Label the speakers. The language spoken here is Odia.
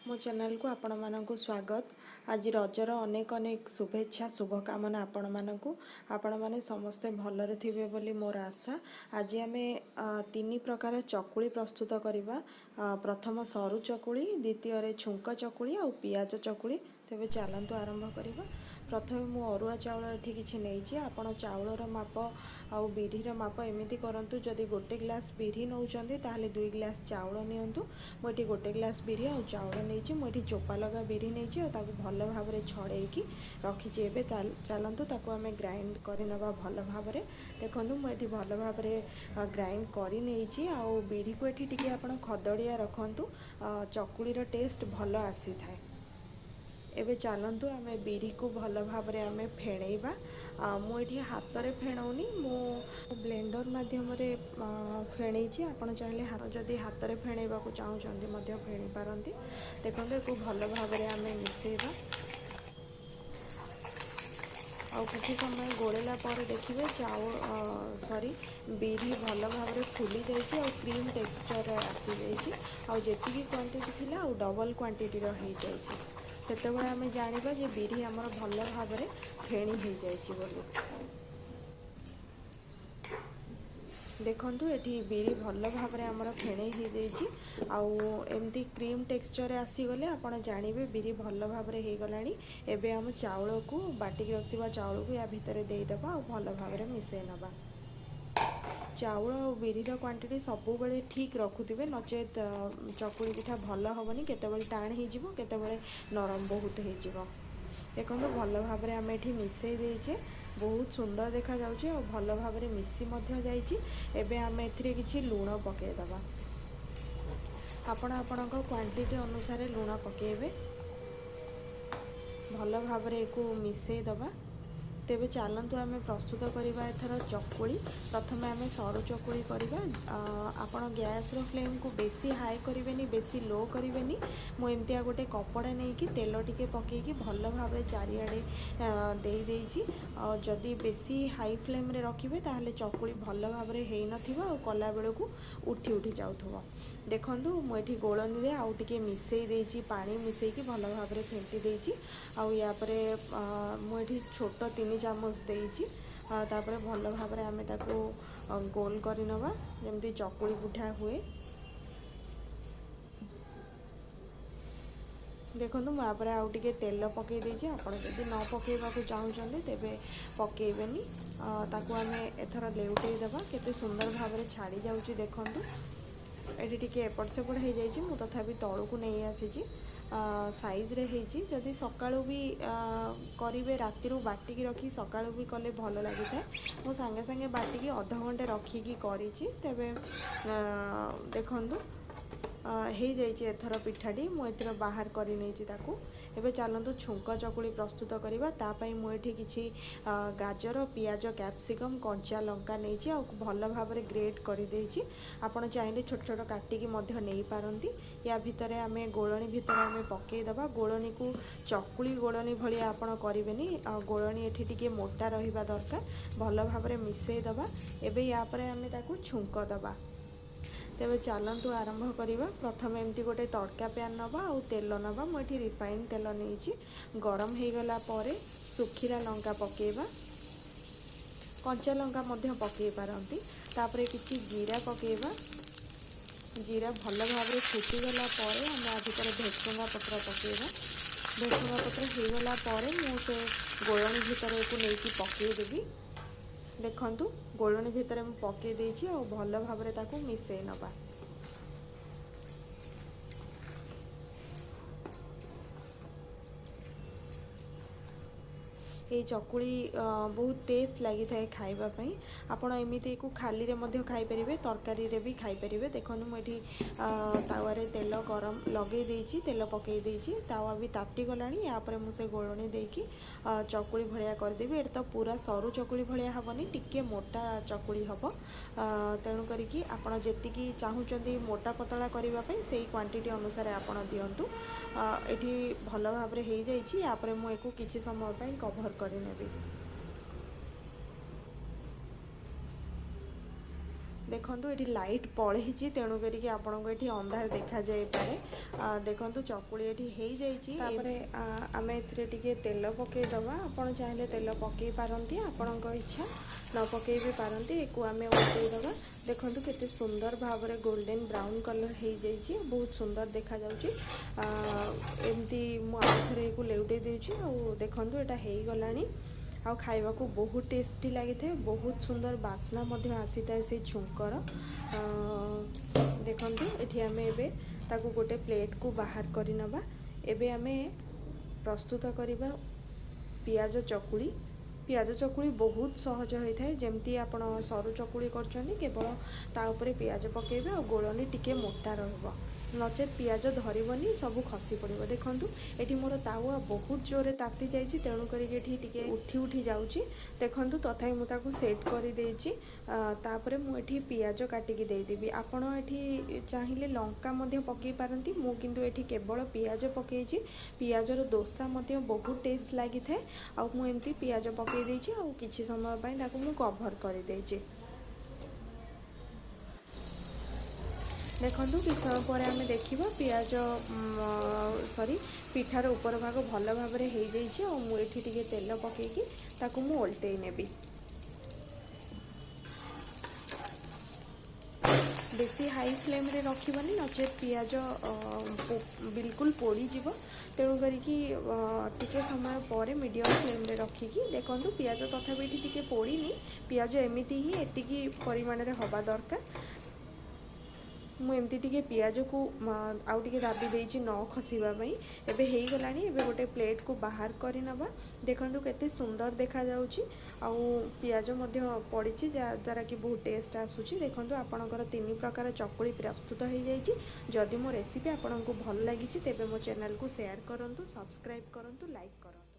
Speaker 1: ମୋ ଚ୍ୟାନେଲକୁ ଆପଣମାନଙ୍କୁ ସ୍ୱାଗତ। ଆଜି ରଜର ଅନେକ ଅନେକ ଶୁଭେଚ୍ଛା, ଶୁଭକାମନା ଆପଣମାନଙ୍କୁ। ଆପଣମାନେ ସମସ୍ତେ ଭଲରେ ଥିବେ ବୋଲି ମୋର ଆଶା। ଆଜି ଆମେ 3 ପ୍ରକାର ଚକୁଳି ପ୍ରସ୍ତୁତ କରିବା। ପ୍ରଥମ ସରୁ ଚକୁଳି, ଦ୍ୱିତୀୟରେ ଛୁଙ୍କ ଚକୁଳି ଆଉ ପିଆଜ ଚକୁଳି। ତେବେ ଚାଲନ୍ତୁ ଆରମ୍ଭ କରିବା। ପ୍ରଥମେ ମୁଁ ଅରୁଆ ଚାଉଳ ଏଠି କିଛି ନେଇଛି। ଆପଣ ଚାଉଳର ମାପ ଆଉ ବିରିର ମାପ ଏମିତି କରନ୍ତୁ, ଯଦି 1 ଗ୍ଲାସ୍ ବିରି ନେଉଛନ୍ତି ତାହେଲେ 2 ଗ୍ଲାସ୍ ଚାଉଳ ନିଅନ୍ତୁ। ମୁଁ ଏଠି 1 ଗ୍ଲାସ୍ ବିରି ଆଉ ଚାଉଳ ନେଇଛି। ମୁଁ ଏଠି ଚୋପା ଲଗା ବିରି ନେଇଛି ଆଉ ତାକୁ ଭଲ ଭାବରେ ଛଡ଼େଇକି ରଖିଛି। ଏବେ ଚାଲନ୍ତୁ ତାକୁ ଆମେ ଗ୍ରାଇଣ୍ଡ କରିନେବା ଭଲ ଭାବରେ। ଦେଖନ୍ତୁ, ମୁଁ ଏଠି ଭଲ ଭାବରେ ଗ୍ରାଇଣ୍ଡ କରିନେଇଛି। ଆଉ ବିରିକୁ ଏଠି ଟିକେ ଆପଣ ଖଦଡ଼ିଆ ରଖନ୍ତୁ, ଚକୁଳିର ଟେଷ୍ଟ ଭଲ ଆସିଥାଏ। ଏବେ ଚାଲନ୍ତୁ ଆମେ ବିରିକୁ ଭଲ ଭାବରେ ଆମେ ଫେଣେଇବା। ମୁଁ ଏଠି ହାତରେ ଫେଣଉନି, ମୁଁ ବ୍ଲେଣ୍ଡର ମାଧ୍ୟମରେ ଫେଣେଇଛି। ଆପଣ ଚାହିଁଲେ ଯଦି ହାତରେ ଫେଣେଇବାକୁ ଚାହୁଁଛନ୍ତି ମଧ୍ୟ ଫେଣି ପାରନ୍ତି। ଦେଖନ୍ତୁ, ଏକୁ ଭଲ ଭାବରେ ଆମେ ମିଶାଇବା ଆଉ କିଛି ସମୟ ଗୋଳେଇଲା ପରେ ଦେଖିବେ ଚାଉଳ, ସରି, ବିରି ଭଲ ଭାବରେ ଫୁଲି ଯାଇଛି ଆଉ କ୍ରିମ୍ ଟେକ୍ସଚର୍ ଆସିଯାଇଛି, ଆଉ ଯେତିକି କ୍ୱାଣ୍ଟିଟି ଥିଲା ଆଉ ଡବଲ୍ କ୍ୱାଣ୍ଟିଟିର ହେଇଯାଇଛି। ସେତେବେଳେ ଆମେ ଜାଣିବା ଯେ ବିରି ଆମର ଭଲ ଭାବରେ ଫେଣି ହେଇଯାଇଛି ବୋଲି। ଦେଖନ୍ତୁ, ଏଠି ବିରି ଭଲ ଭାବରେ ଆମର ଫେଣେଇ ହେଇଯାଇଛି ଆଉ ଏମିତି କ୍ରିମ୍ ଟେକ୍ସଚର୍ ଆସିଗଲେ ଆପଣ ଜାଣିବେ ବିରି ଭଲ ଭାବରେ ହେଇଗଲାଣି। ଏବେ ଆମ ଚାଉଳକୁ, ବାଟିକି ରଖିଥିବା ଚାଉଳକୁ ୟା ଭିତରେ ଦେଇଦେବା ଆଉ ଭଲ ଭାବରେ ମିଶାଇ ନେବା। ଚାଉଳ ଆଉ ବିରିର କ୍ୱାଣ୍ଟିଟି ସବୁବେଳେ ଠିକ୍ ରଖୁଥିବେ, ନଚେତ୍ ଚକୁଳି ପିଠା ଭଲ ହେବନି। କେତେବେଳେ ଟାଣ ହେଇଯିବ, କେତେବେଳେ ନରମ ବହୁତ ହେଇଯିବ। ଦେଖନ୍ତୁ, ଭଲ ଭାବରେ ଆମେ ଏଠି ମିଶାଇ ଦେଇଛେ। ବହୁତ ସୁନ୍ଦର ଦେଖାଯାଉଛି ଆଉ ଭଲ ଭାବରେ ମିଶି ମଧ୍ୟ ଯାଇଛି। ଏବେ ଆମେ ଏଥିରେ କିଛି ଲୁଣ ପକାଇଦେବା। ଆପଣ ଆପଣଙ୍କ କ୍ୱାଣ୍ଟିଟି ଅନୁସାରେ ଲୁଣ ପକାଇବେ। ଭଲ ଭାବରେ ଏକୁ ମିଶାଇ ଦେବା। ତେବେ ଚାଲନ୍ତୁ ଆମେ ପ୍ରସ୍ତୁତ କରିବା ଏଥର ଚକୁଳି। ପ୍ରଥମେ ଆମେ ସରୁ ଚକୁଳି କରିବା। ଆପଣ ଗ୍ୟାସ୍ର ଫ୍ଲେମ୍କୁ ବେଶୀ ହାଇ କରିବେନି, ବେଶୀ ଲୋ କରିବେନି। ମୁଁ ଏମିତିଆ ଗୋଟେ କପଡ଼ା ନେଇକି ତେଲ ଟିକେ ପକାଇକି ଭଲ ଭାବରେ ଚାରିଆଡ଼େ ଦେଇ ଦେଇଛି। ଆଉ ଯଦି ବେଶୀ ହାଇ ଫ୍ଲେମ୍ରେ ରଖିବେ ତାହେଲେ ଚକୁଳି ଭଲ ଭାବରେ ହେଇନଥିବ ଆଉ କଲାବେଳକୁ ଉଠି ଉଠି ଯାଉଥିବ। ଦେଖନ୍ତୁ, ମୁଁ ଏଠି ଗୋଳଣିରେ ଆଉ ଟିକେ ମିଶାଇ ଦେଇଛି, ପାଣି ମିଶାଇକି ଭଲ ଭାବରେ ଫେଣ୍ଟି ଦେଇଛି। ଆଉ ୟା ପରେ ମୁଁ ଏଠି ଛୋଟ 3 ଚାମଚ ଦେଇଛି। ତାପରେ ଭଲ ଭାବରେ ଆମେ ତାକୁ ଗୋଲ କରିନେବା, ଯେମିତି ଚକୁଳି ପିଠା ହୁଏ। ଦେଖନ୍ତୁ, ମୁଁ ୟାପରେ ଆଉ ଟିକେ ତେଲ ପକାଇ ଦେଇଛି। ଆପଣ ଯଦି ନ ପକାଇବାକୁ ଚାହୁଁଛନ୍ତି ତେବେ ପକାଇବେନି। ତାକୁ ଆମେ ଏଥର ଲେଉଟେଇ ଦେବା। କେତେ ସୁନ୍ଦର ଭାବରେ ଛାଡ଼ି ଯାଉଛି ଦେଖନ୍ତୁ। ଏଠି ଟିକେ ଏପଟ ସେପଟ ହେଇଯାଇଛି, ମୁଁ ତଥାପି ତଳକୁ ନେଇ ଆସିଛି। ସାଇଜ୍ରେ ହେଇଛି। ଯଦି ସକାଳୁ ବି କରିବେ, ରାତିରୁ ବାଟିକି ରଖି ସକାଳୁ ବି କଲେ ଭଲ ଲାଗିଥାଏ। ମୁଁ ସାଙ୍ଗେ ସାଙ୍ଗେ ବାଟିକି ଅଧଘଣ୍ଟେ ରଖିକି କରିଛି। ତେବେ ଦେଖନ୍ତୁ, ହେଇଯାଇଛି ଏଥର ପିଠାଟି। ମୁଁ ଏଥର ବାହାର କରି ନେଇଛି ତାକୁ। ଏବେ ଚାଲନ୍ତୁ ଛୁଙ୍କ ଚକୁଳି ପ୍ରସ୍ତୁତ କରିବା। ତା ପାଇଁ ମୁଁ ଏଠି କିଛି ଗାଜର, ପିଆଜ, କ୍ୟାପ୍ସିକମ୍, କଞ୍ଚା ଲଙ୍କା ନେଇଛି ଆଉ ଭଲ ଭାବରେ ଗ୍ରେଟ୍ କରିଦେଇଛି। ଆପଣ ଚାହିଁଲେ ଛୋଟ ଛୋଟ କାଟିକି ମଧ୍ୟ ନେଇପାରନ୍ତି। ୟା ଭିତରେ ଆମେ ଗୋଳଣି ଭିତରେ ଆମେ ପକାଇଦେବା। ଗୋଳଣିକୁ ଚକୁଳି ଗୋଳଣି ଭଳିଆ ଆପଣ କରିବେନି, ଆଉ ଗୋଳଣି ଏଠି ଟିକେ ମୋଟା ରହିବା ଦରକାର। ଭଲ ଭାବରେ ମିଶାଇ ଦେବା। ଏବେ ୟା ପରେ ଆମେ ତାକୁ ଛୁଙ୍କ ଦେବା। ତେବେ ଚାଲନ୍ତୁ ଆରମ୍ଭ କରିବା। ପ୍ରଥମେ ଏମିତି ଗୋଟେ ତଡ଼କା ପ୍ୟାନ୍ ନେବା ଆଉ ତେଲ ନେବା। ମୁଁ ଏଠି ରିଫାଇନ୍ ତେଲ ନେଇଛି। ଗରମ ହେଇଗଲା ପରେ ଶୁଖିଲା ଲଙ୍କା ପକାଇବା, କଞ୍ଚା ଲଙ୍କା ମଧ୍ୟ ପକାଇ ପାରନ୍ତି। ତାପରେ କିଛି ଜିରା ପକାଇବା। ଜିରା ଭଲ ଭାବରେ ଫୁଟିଗଲା ପରେ ଆମେ ଆ ଭିତରେ ଭେସୁଙ୍ଗା ପତ୍ର ପକାଇବା। ଭେସୁଙ୍ଗା ପତ୍ର ହେଇଗଲା ପରେ ମୁଁ ସେ ଗୋଳଣି ଭିତରେ ଏକୁ ନେଇକି ପକାଇଦେବି। ଦେଖନ୍ତୁ, ଗୋଳଣି ଭିତରେ ମୁଁ ପକାଇ ଦେଇଛି ଆଉ ଭଲ ଭାବରେ ତାକୁ ମିଶାଇ ନେବା। ଏଇ ଚକୁଳି ବହୁତ ଟେଷ୍ଟ ଲାଗିଥାଏ ଖାଇବା ପାଇଁ। ଆପଣ ଏମିତି ଏକୁ ଖାଲିରେ ମଧ୍ୟ ଖାଇପାରିବେ, ତରକାରୀରେ ବି ଖାଇପାରିବେ। ଦେଖନ୍ତୁ, ମୁଁ ଏଠି ତାୱାରେ ତେଲ ଗରମ ଲଗେଇ ଦେଇଛି, ତେଲ ପକାଇ ଦେଇଛି, ତାୱା ବି ତାତିଗଲାଣି। ୟାପରେ ମୁଁ ସେ ଗୋଳଣି ଦେଇକି ଚକୁଳି ଭଳିଆ କରିଦେବି। ଏଇଟା ତ ପୁରା ସରୁ ଚକୁଳି ଭଳିଆ ହେବନି, ଟିକେ ମୋଟା ଚକୁଳି ହେବ। ତେଣୁ କରିକି ଆପଣ ଯେତିକି ଚାହୁଁଛନ୍ତି ମୋଟା ପତଳା କରିବା ପାଇଁ ସେଇ କ୍ୱାଣ୍ଟିଟି ଅନୁସାରେ ଆପଣ ଦିଅନ୍ତୁ। ଏଠି ଭଲ ଭାବରେ ହେଇଯାଇଛି। ୟାପରେ ମୁଁ ଏକୁ କିଛି ସମୟ ପାଇଁ କଭର୍ କରିନେବି। ଦେଖନ୍ତୁ ଏଠି ଲାଇଟ୍ ପଳେଇଛି, ତେଣୁ କରିକି ଆପଣଙ୍କୁ ଏଠି ଅନ୍ଧାର ଦେଖାଯାଇପାରେ। ଦେଖନ୍ତୁ ଚକୁଳି ଏଠି ହେଇଯାଇଛି। ତାପରେ ଆମେ ଏଥିରେ ଟିକେ ତେଲ ପକାଇଦେବା। ଆପଣ ଚାହିଁଲେ ତେଲ ପକାଇ ପାରନ୍ତି, ଆପଣଙ୍କ ଇଚ୍ଛା, ନ ପକାଇ ବି ପାରନ୍ତି। ଏକୁ ଆମେ ଓଲଟେଇ ଦେବା। ଦେଖନ୍ତୁ କେତେ ସୁନ୍ଦର ଭାବରେ ଗୋଲ୍ଡେନ୍ ବ୍ରାଉନ୍ କଲର୍ ହେଇଯାଇଛି, ବହୁତ ସୁନ୍ଦର ଦେଖାଯାଉଛି। ଏମିତି ମୁଁ ଆଉ ଥରେ ଏକୁ ଲେଉଟେଇ ଦେଉଛି। ଆଉ ଦେଖନ୍ତୁ ଏଇଟା ହେଇଗଲାଣି ଆଉ ଖାଇବାକୁ ବହୁତ ଟେଷ୍ଟି ଲାଗିଥାଏ। ବହୁତ ସୁନ୍ଦର ବାସ୍ନା ମଧ୍ୟ ଆସିଥାଏ ସେଇ ଛୁଙ୍କର। ଦେଖନ୍ତୁ ଏଠି ଆମେ ଏବେ ତାକୁ ଗୋଟେ ପ୍ଲେଟ୍କୁ ବାହାର କରିନେବା। ଏବେ ଆମେ ପ୍ରସ୍ତୁତ କରିବା ପିଆଜ ଚକୁଳି। ପିଆଜ ଚକୁଳି ବହୁତ ସହଜ ହୋଇଥାଏ। ଯେମିତି ଆପଣ ସରୁ ଚକୁଳି କରୁଛନ୍ତି, କେବଳ ତା ଉପରେ ପିଆଜ ପକାଇବେ ଆଉ ଗୋଳଣି ଟିକେ ମୋଟା ରହିବ, ନଚେତ୍ ପିଆଜ ଧରିବନି, ସବୁ ଖସି ପଡ଼ିବ। ଦେଖନ୍ତୁ ଏଠି ମୋର ତାୱା ବହୁତ ଜୋରରେ ତାତି ଯାଇଛି, ତେଣୁ କରିକି ଏଠି ଟିକେ ଉଠି ଉଠି ଯାଉଛି। ଦେଖନ୍ତୁ ତଥାପି ମୁଁ ତାକୁ ସେଟ୍ କରିଦେଇଛି। ତାପରେ ମୁଁ ଏଠି ପିଆଜ କାଟିକି ଦେଇଦେବି। ଆପଣ ଏଠି ଚାହିଁଲେ ଲଙ୍କା ମଧ୍ୟ ପକାଇ ପାରନ୍ତି। ମୁଁ କିନ୍ତୁ ଏଠି କେବଳ ପିଆଜ ପକାଇଛି। ପିଆଜର ଦୋସା ମଧ୍ୟ ବହୁତ ଟେଷ୍ଟ ଲାଗିଥାଏ। ଆଉ ମୁଁ ଏମିତି ପିଆଜ ପକାଇ ଦେଇଛି ଆଉ କିଛି ସମୟ ପାଇଁ ତାକୁ ମୁଁ କଭର୍ କରିଦେଇଛି। ଦେଖନ୍ତୁ କିଛି ସମୟ ପରେ ଆମେ ଦେଖିବା ପିଆଜ ସରି ପିଠାର ଉପର ଭାଗ ଭଲ ଭାବରେ ହେଇଯାଇଛି। ଆଉ ମୁଁ ଏଠି ଟିକେ ତେଲ ପକାଇକି ତାକୁ ମୁଁ ଓଲଟେଇ ନେବି। ବେଶୀ ହାଇ ଫ୍ଲେମ୍ରେ ରଖିବନି, ନଚେତ୍ ପିଆଜ ବିଲକୁଲ ପୋଡ଼ିଯିବ। ତେଣୁ କରିକି ଟିକେ ସମୟ ପରେ ମିଡ଼ିୟମ୍ ଫ୍ଲେମ୍ରେ ରଖିକି, ଦେଖନ୍ତୁ ପିଆଜ ତଥାପି ଏଠି ଟିକେ ପୋଡ଼ିନି। ପିଆଜ ଏମିତି ହିଁ ଏତିକି ପରିମାଣରେ ହେବା ଦରକାର। ମୁଁ ଏମିତି ଟିକେ ପିଆଜକୁ ଆଉ ଟିକେ ଦାବି ଦେଇଛି ନ ଖସିବା ପାଇଁ। ଏବେ ହେଇଗଲାଣି। ଏବେ ଗୋଟେ ପ୍ଲେଟ୍କୁ ବାହାର କରିନେବା। ଦେଖନ୍ତୁ କେତେ ସୁନ୍ଦର ଦେଖାଯାଉଛି ଆଉ ପିଆଜ ମଧ୍ୟ ପଡ଼ିଛି, ଯାହାଦ୍ୱାରା କି ବହୁତ ଟେଷ୍ଟ ଆସୁଛି। ଦେଖନ୍ତୁ ଆପଣଙ୍କର 3 ପ୍ରକାର ଚକୁଳି ପ୍ରସ୍ତୁତ ହେଇଯାଇଛି। ଯଦି ମୋ ରେସିପି ଆପଣଙ୍କୁ ଭଲ ଲାଗିଛି, ତେବେ ମୋ ଚ୍ୟାନେଲକୁ ସେୟାର କରନ୍ତୁ, ସବସ୍କ୍ରାଇବ୍ କରନ୍ତୁ, ଲାଇକ୍ କରନ୍ତୁ।